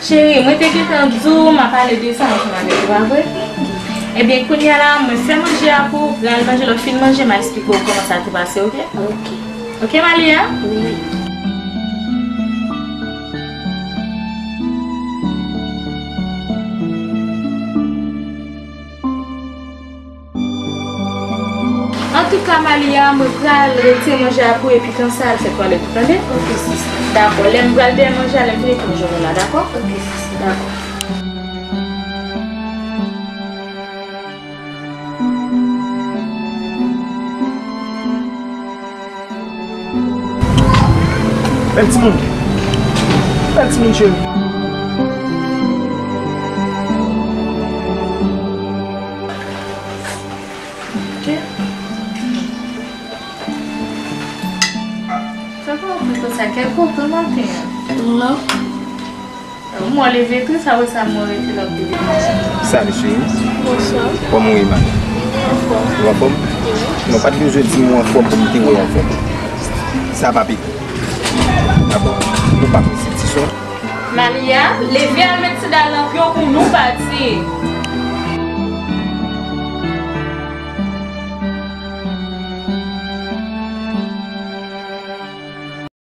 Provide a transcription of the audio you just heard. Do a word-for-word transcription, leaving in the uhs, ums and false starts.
Cheri, mwen te gentan di w m a pale de sa ansanm avèk ou, pa vre? Ebyen, kounye a la, mwen fè manje a pou ou, pral manje, lè w fin manje, m a eksplike w kòman sa te pase, oke? Oke. Oke, Malia? Wi. Antouka, Malia, mwen pral retire manje a pou ou epi kansa al fè twalèt ou, tande? Oke, sista. Dakò, lè m pral dèyè manje a, lè m vini pou m jwenn ou la, dakò? Oke, sista. Dakò. Bèl timoun. Bèl timoun cheri. Sa pa ou konsa, kèk konpè maten an. Non. Mwen leve tou, sa wè sa mwen rete la pou li. Salut cheri. Bonswa. Kòman w ye, man? Anfòm. Ou anfòm? Wi. Non, pa t bezwen di m ou anfòm pou m te wè w anfòm. Sa pa pete. Dabò, nou pa prese, ti sè. Malia, leve al met sandal nan pye w pou nou pati.